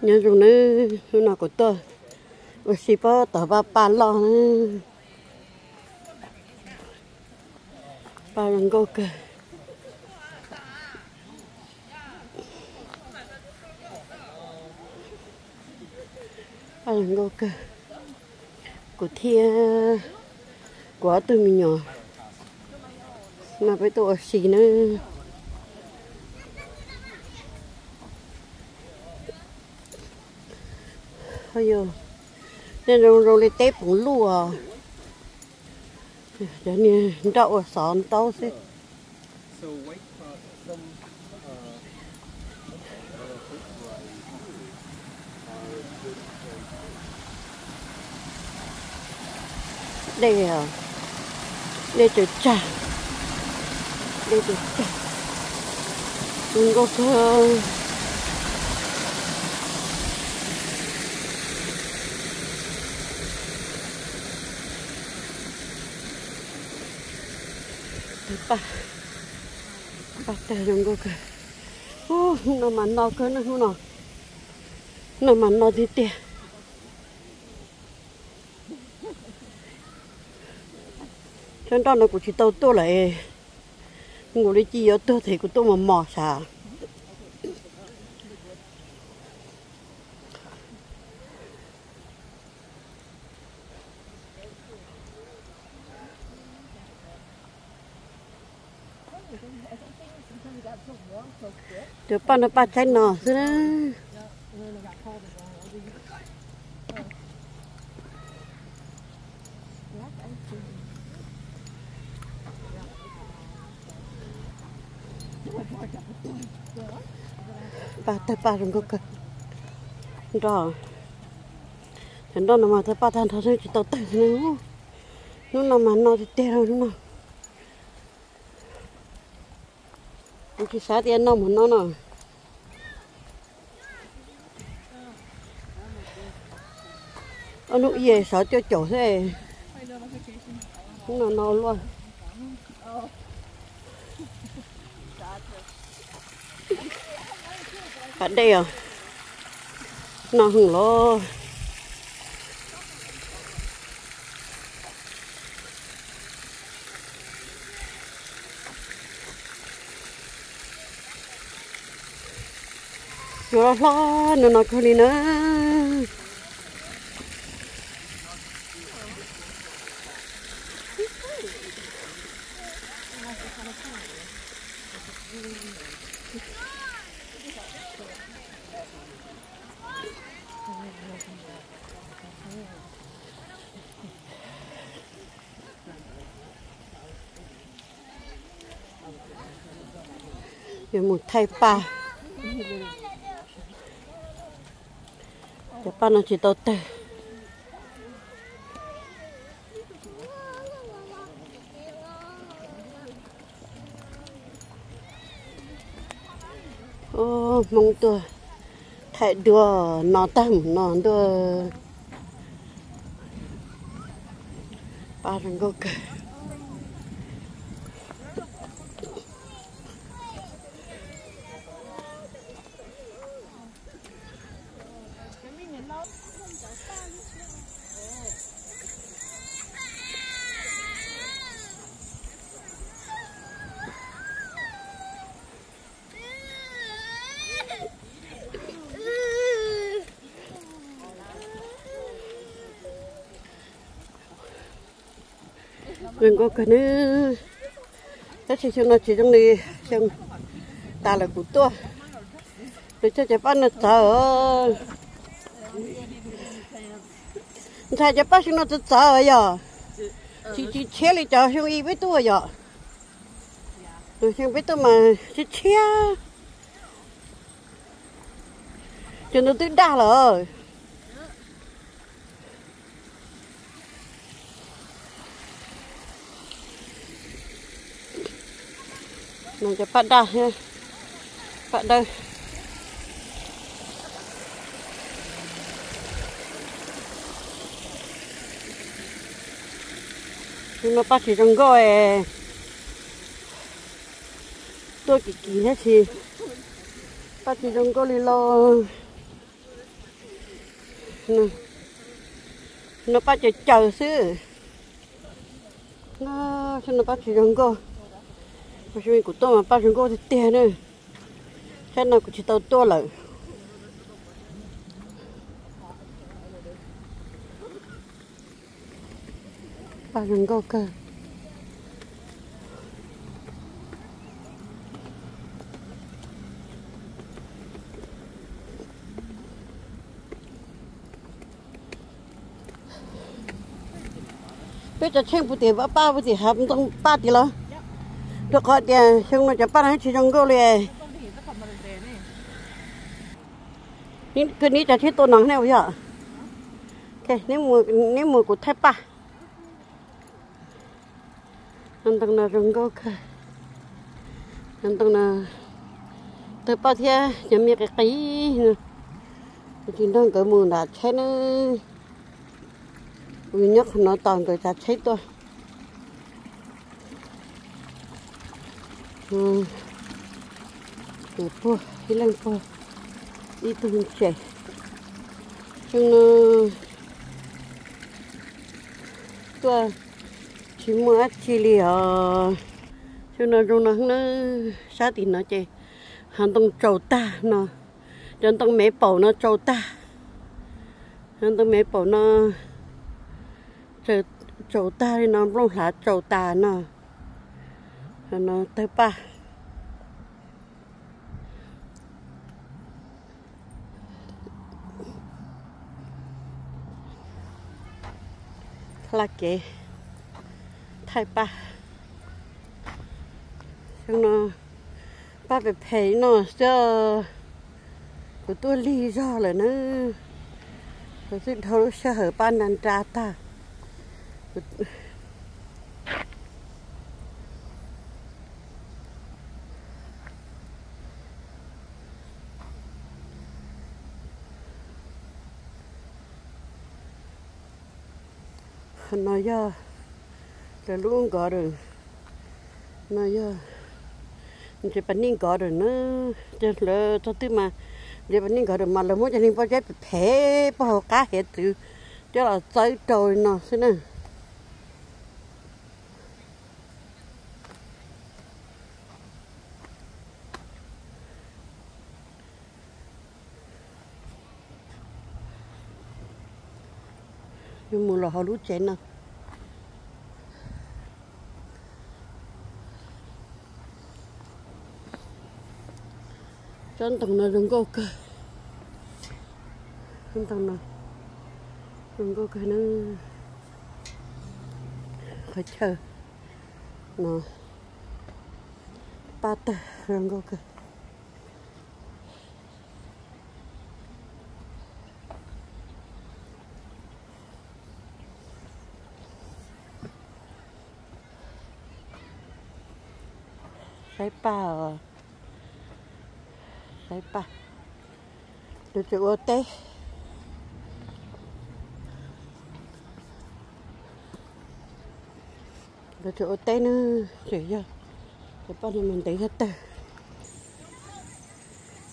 Nyob zoo nawb, hnub no kuv tuaj ua si pab tom Paj Paj loj na. Paj zoo nkauj kawg. Paj zoo nkauj kawg. Kuv thiab kuv ob tug me nyuam no peb tuaj ua si na. Yog, nej zoo zoo li teb poov luj os. Cov niag nroj ua xov ntaub xwb. Dej, dej tsaws tsag, dej tsaws tsag, zoo nkauj kawg. Paj, paj tawg zoo nkauj kawg. Hnub no mas no kawg na, hnub no, hnub no mas no tiag tiag. Tsob nroj no kuv tsis tau tuaj lawm, nkaus li ci yuav tuag tes kuv tuaj mos mos sav. Cov paj no paj tshaib no xwb na. Paj tawg paj zoo nkauj kawg. Nroj, cov nroj no mas tawg paj tag nrho xwb tsis tau tawg li. Hnub no mas no tiag tiag rau hnub no. Kuv tsis xav tias no mus no no. Ob hnub ib sawv cuaj caum xwb. Hnub no no luaj. Pas dej os, no hwm los. Cua hlob no no kawg li na. Yuav mus thaij paj. Cov paj no tsis tau tawg. Hmoob tuaj thaij duab no tag mus no ntuj. Paj zoo nkauj kawg. Zoo nkauj kawg nawb. Tab sis xyoo no tsis zoo li xyoo tas lawm kuv tuaj. Lawv cog cov paj no txawv. Ntshai cov paj xyoo no txawv txawv yom. Tsis tsis tshiab li cov xyoo ib peb tuaj yom. Xyoo peb tuaj mas tshiab tshiab. Cov ntawd twb daj lawm. No cov paj daj, paj dawb. Xyoo no paj tsis zoo nkauj es tuaj kim kim thiab tsis, paj tsis zoo nkauj li los. No paj caws caws xwb. Saib no paj tsis zoo nkauj. Kuv tuaj mas paj zoo nkauj tiag tiag na. Saib no kuv tsis tau tuaj lawm. Paj zoo nkauj kawg. Peb cov tsheej puv tim paj puv tim hav ntoo paj tid los? Rau qhov tias xyoo no cov paj no tsis zoo nkauj li. Kawg neb cov tsheej tua no ne yog. Neb mus kuv thaij paj. Ntoo no zoo nkauj kawg. Ntoo no tawg paj thiab cov me qis qis no. Kuv tsis nrog nkawd mus nram tsheb na. Kuv nyob qhov no tos nkawd tsav tsheb tuaj. Puag ib leeg puag ib tug ntses. Xyoo no tuaj tsis muaj dab tsi li os. Xyoo no zoo no na, sab tim no ces hav ntoo tsaus tag no, cov ntoo me paum no tsaus tag. Hav ntoo me paum no tsaus tag li no, nplooj hlav tsaus tas no. No tawg paj. Hla kev thaij paj. Xyoo no paj phem phem no xwb. Kuv tuaj lig zog lawm na. Kuv twb dhau lub sij hawm paj nra nra tag. Qhov no yog lawv lub nkod rau, no yog ntses pas nij nkod rau na. Ces lawv txog twg mas ntses pas nij nkod rau mas lawv muab cov neeg pob zeb phem phem pog hauv qab hiav txwv coj los txawb rau li no xwb na. Yuav mus los hauv lub tsev no. Tsob ntoo no zoo nkauj kawg. Tsob ntoo no zoo nkauj kawg na. Qhov chaw no paj tawg zoo nkauj kawg. Saib paj os, saib paj. Lawv tseem ua teb, lawv tseem ua teb na, tseem yog cov paj no mas ntev thiab tawg.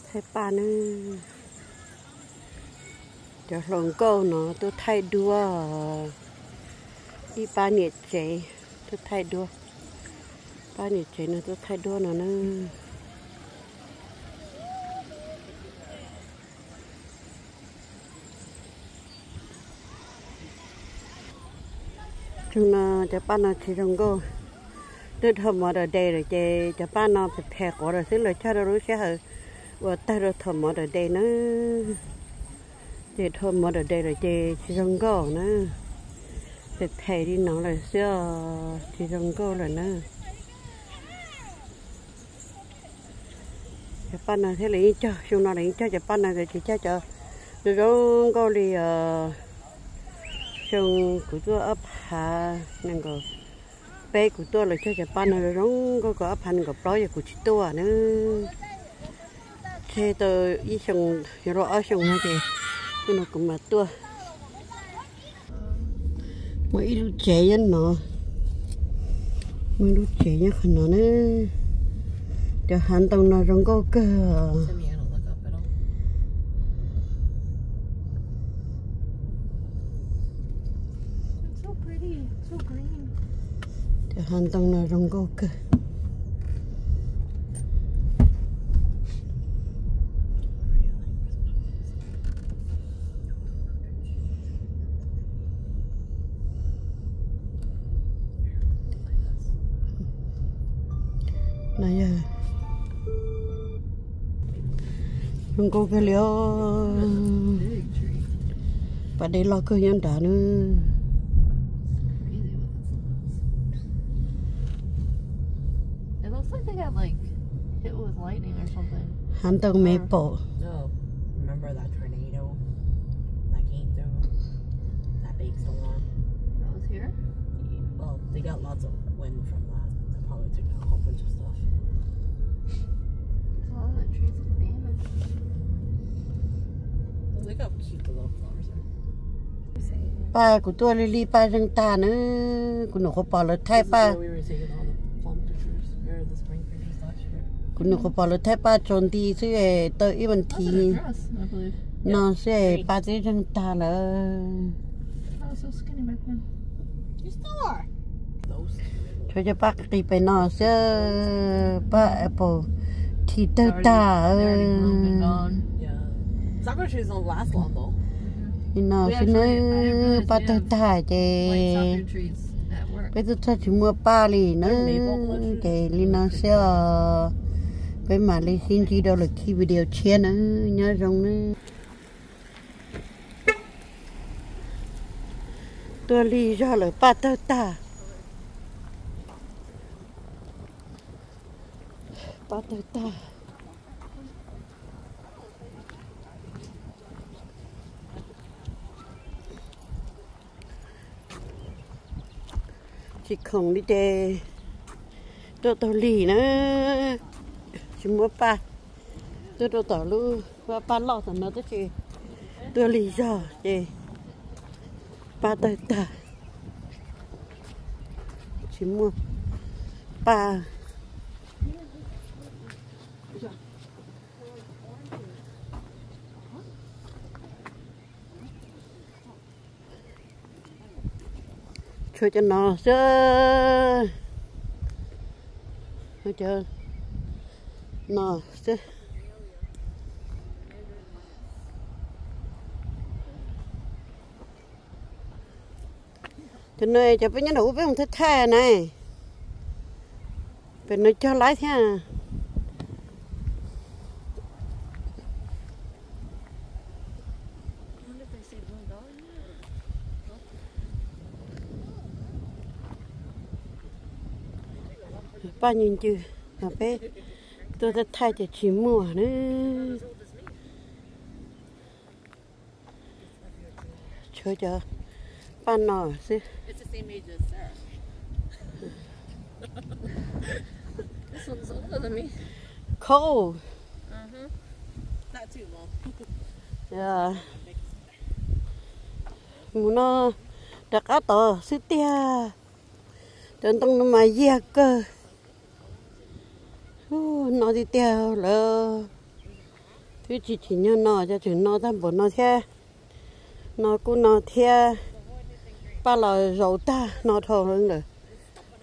Thaij paj na, cov hluas nkauj no tuaj thaij duab, ib pab niam tsev tuaj thaij duab, pab niam tsev no tuaj thaij duab no na. Xyoo no cov paj no tsis zoo nkauj, twb dhau mov dam de lawm ces cov paj no phem phem quav lawm xwb, lawv cog rau lub sij hawm uas tag rau thaum mov dam de na. Ces dhau mov dam de lawm ces tsis zoo nkauj na, phem phem li no lawm xwb os, tsis zoo nkauj lawm na. Cov paj no thiab lawv yeej cog, xyoo no lawv yeej cog cov paj no, lawv tsis cog cov zoo zoo nkauj li os. Xyoo kuv tuaj ob phav nees nkaum peb kuv tuaj lawv cog cov paj no zoo zoo nkauj, kom ob phav nees nkaum plaub yog kuv tsis tuaj na. Tseg tau ib xyoo, yuav luag ob xyoo no ces xyoo no kuv mam tuaj. Muaj ib lub tsev nyob no, muaj ib lub tsev nyob qhov no na. Cov hav ntoo no zoo nkauj kawg. Cov hav ntoo no zoo nkauj kawg. No yog zoo nkauj kawg li os. Pas dej loj kawg nyob nrad na. Hav ntoo me pom. Paj kuv tuaj li li paj zeeg tag na. Kuv nyuam qhuav pom lawv thaij paj. Kuv nyuam qhuav pom lawv thaij paj tsaus nti xwb tau ib vas thiv. No xwb paj twb zeeg tag lawm. Tshuav cov paj qis pem no xwb, paj apple tree tawg tag. Li no xwb na, paj tawg tag ces peb twb txog tsis muaj paj li na. Ces li no xwb os, peb mam li sib ntsib rau lwm khib video tshiab na, nyob zoo na. Tuaj lig zog lawm, paj tawg tag. Paj tawg tag. Tsis khoom li ces tuaj taug lig na, tsis muaj paj. Tuaj rau tom lub paj loj tom no tab sis tuaj lig zog ces paj tawg tag, tsis muaj paj. Tshuav cov no xwb, cov no xwb. Cov no cov peb nyob nram ub peb mus thaij thaij na. Pem no cog laib thiab. Paj ncw ncw, peb tuaj thaij thaij ces tsis muaj na. Tshuav cov paj no xwb. Cool. Mus no rov qab tod xwb tiag. Cov ntoo no mas yiag kawg. No tiag tiag lawm. Twb tsis tsim nyog no, cov tseem no tag npaum no thiab. No kuj no thiab. Paj los zaus tag no dhau lawm.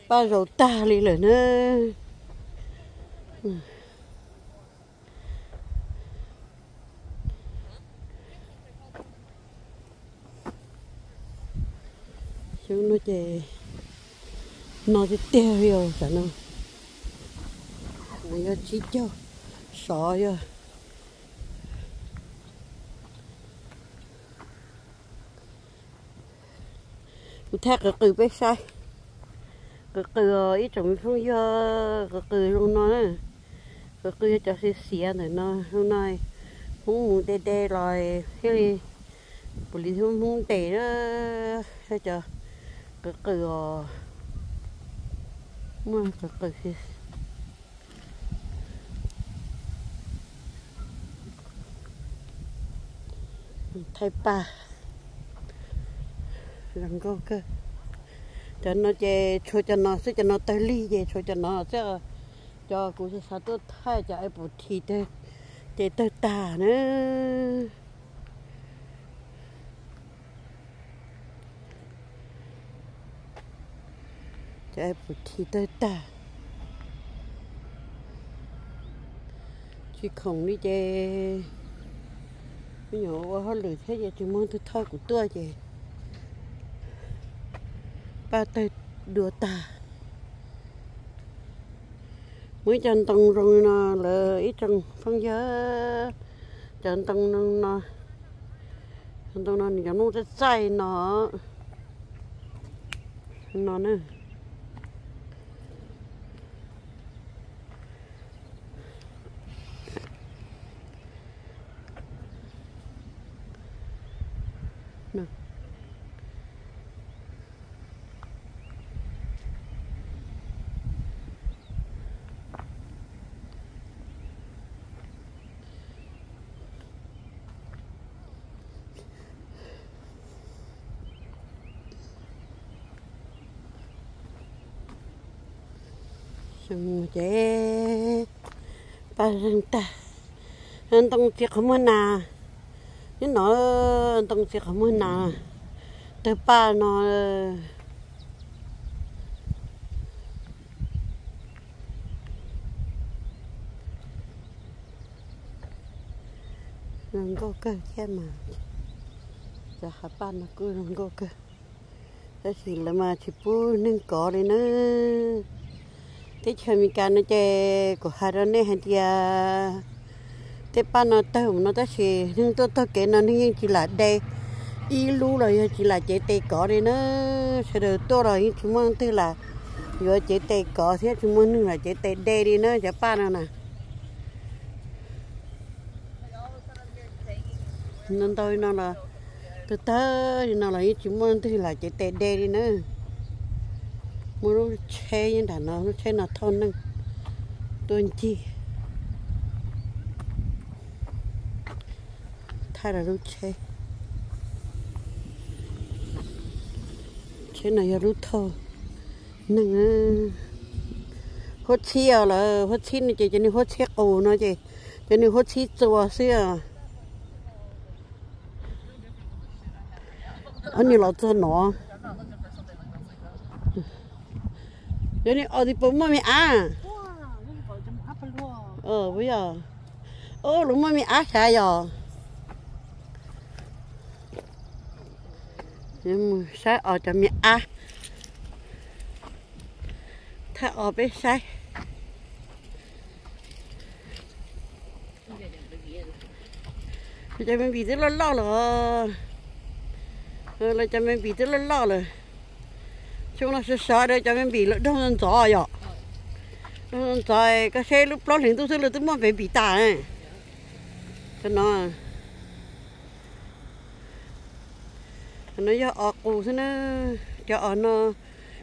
Paj zaus tag li lawm na. Xyoo no ces no tiag tiag li os, tam no yog tsib caug sov yog. Kuv thaij qws qws peb saib. Qws qws os ib tsoom me phooj ywg, qws qws zoo no na. Qws qws yog cov xiav xiav ntawm no, zoo no Hmoob mus de de los thiaj li puav leej Hmoob ntes na. Yog cov qws qws os, muaj qws qws. Thaij paj zoo nkauj kawg. Cov no ces tshuav cov no xwb, cov no tawg lig ces tshuav cov no xwb. Cov kuv xav tuaj thaij cov apple tree ces tawg tag na. Cov pus thi tawg tag, tsis khoom li ces me nyuam ua hauj lwm thiab ces tsis muaj leej twg thauj kuv tuaj ces paj tawg dua tag. Muaj ib co ntoo zoo no lawm ib tsoom phooj ywg, cov ntoo no, ntoo no nws cov nplooj txaij txaij no, no na. Ces paj zeeg tag, ntoo txiv qhov muag nas, nyob no, ntoo txiv qhov muag nas, tawg paj no. Zoo nkauj kawg thiab mas, cov hav paj no kuj zoo nkauj kawg, tab sis lawv mas tsis pub neeg kov li na. Teb chaws Amelikas no ces kuv hais rau nej hais tias tej paj no tawg mus no tab sis neeg tuaj taug kev no neeg yeej tsis lam de, ib lub los yog tsis lam cev tes kov li na. Sawv daws tuaj los yeej tsis muaj leej twg lam yuav cev tes kov thiab tsis muaj neeg lam cev tes de li na cov paj no na. Ntau ntau li no los, tawg tawg li no los yeej tsis muaj leej twg lam cev tes de li na. Muaj lub tsheb nyob nram no, lub tsheb no thauj neeg tuaj ncig. Thaij lawv lub tsheb, tsheb no yog lub thauj neeg. Huab txhib os, lawv huab txhib no ces cov niag huab txhib qus no ces cov niag huab txhib txua xwb os. Ob niag los txog no, cov niag os twb puas muaj me ab? Puas yog? Ub, lawv muaj me ab xyav yog. Mus saib os cov me ab, thaij os peb saib. Cov me npis twb loj loj lawm, lawv cov me npis twb loj loj lawm. Xyoo no sov sov rau cov me npis lawm, doog ntxov yom. Doog ntxov, koj saib lub plaub hlis ntuj xwb lawv twb muab me npis tas. Cov no, cov no yog os qus xwb na. Cov os no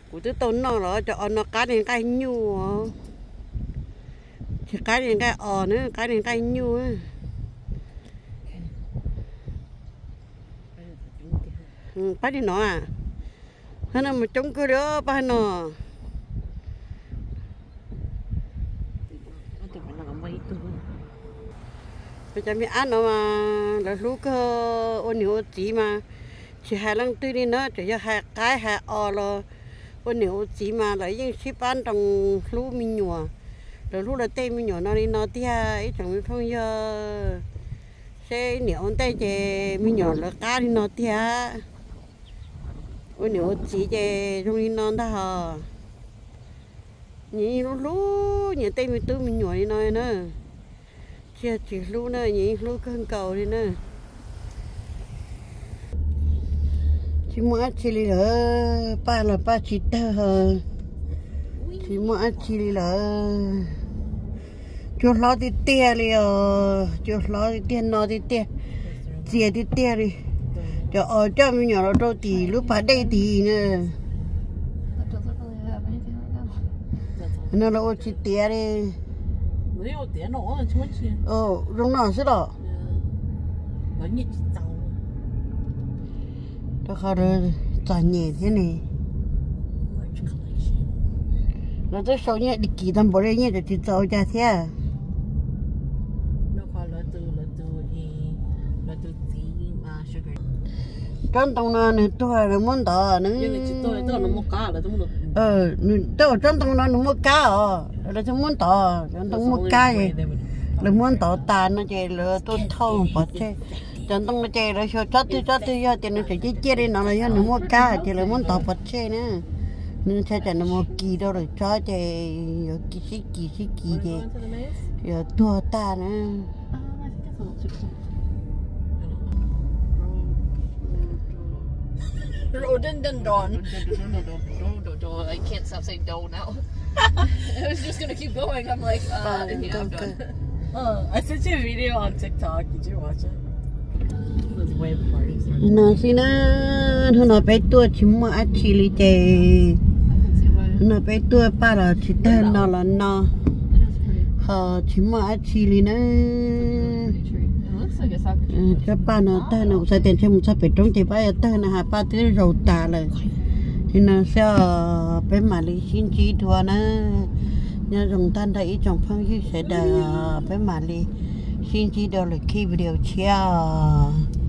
kuv twb tau noj los, cov os no qab li nqaij nyuj, tsis qab li nqaij os na, qab li nqaij nyuj. Pab li no, hab no mus coob kawg li pab hab no. Cov me ab no mas lawv hlub kawg, ua niam ua txiv mas tsis hais leej twg li na, tsuas yog hais qaib hais os los ua niam ua txiv mas lawv yeej sib pab nroo hlub me nyuam. Lawv hlub lawv tej me nyuam no li no tiag ib tsoom me phooj ywg. Seb niam ua ntej ces me nyuam lawv qab li no tiag. Ua niam ua txiv ces zoo li no ntag hos. Nyias yeej hlub hlub nyias tej me tub me nyuam li no na. Tsis yog tsis hlub na, nyias yeej hlub kawg nkaus li na. Tsis muaj dab tsi li lawm, paj los paj tsis tawg, tsis muaj dab tsi li lawm. Cua hlob tiag tiag li os, cua hlob tiag tiag, no tiag tiag, txias tiag tiag li. Cov os coj me nyuam los rau tim lub pas dej tid na. No los ua tsis tiav li. Zoo no xwb los. Rau qhov lawv txom nyem thiab ne. Lawv twb sau nyiaj di kis tag npaum li, nyiaj tseem tsis txaus cas thiab. Tsob ntoo no nws tuag lawv muab ntov nws. Tsob ntoo no nws muaj kab os, lawv thiaj muab ntov. Cov ntoo muaj kab, lawv muab ntov tas no ces lawv tuaj thauj pov tseg. Cov ntoo no ces lawv xyuas tsob twg tsob twg yog tias nws tseem ciaj ciaj li no los yog nws muaj kab ces lawv muab ntov pov tseg na. Nws ntshai tsam nws mus kis rau lwm tsob ces yuav kis sib kis sib kis ces yuav tuag tag na. Rhododendron. I can't stop saying do now. I was just gonna keep going. I'm like, uh, yeah, I'm done. Oh, I sent you a video on TikTok. Did you watch it? It was way before you started. No xwb na, hnub no peb tuaj tsis muaj dab tsi li ces, hnub no peb tuaj paj los tsis tag no los no, ho tsis muaj dab tsi li na. Tsob paj no tag no kuv xav tias ntshe mus txog pem roob ces paj yuav tawg no, has paj twb zaus tas lawm. Li no xwb os, peb mam li sib ntsib dua na. Nyob zoo tag nrho ib tsoom phooj ywg sawv daws, peb mam li sib ntsib dua lwm khib video tshiab os.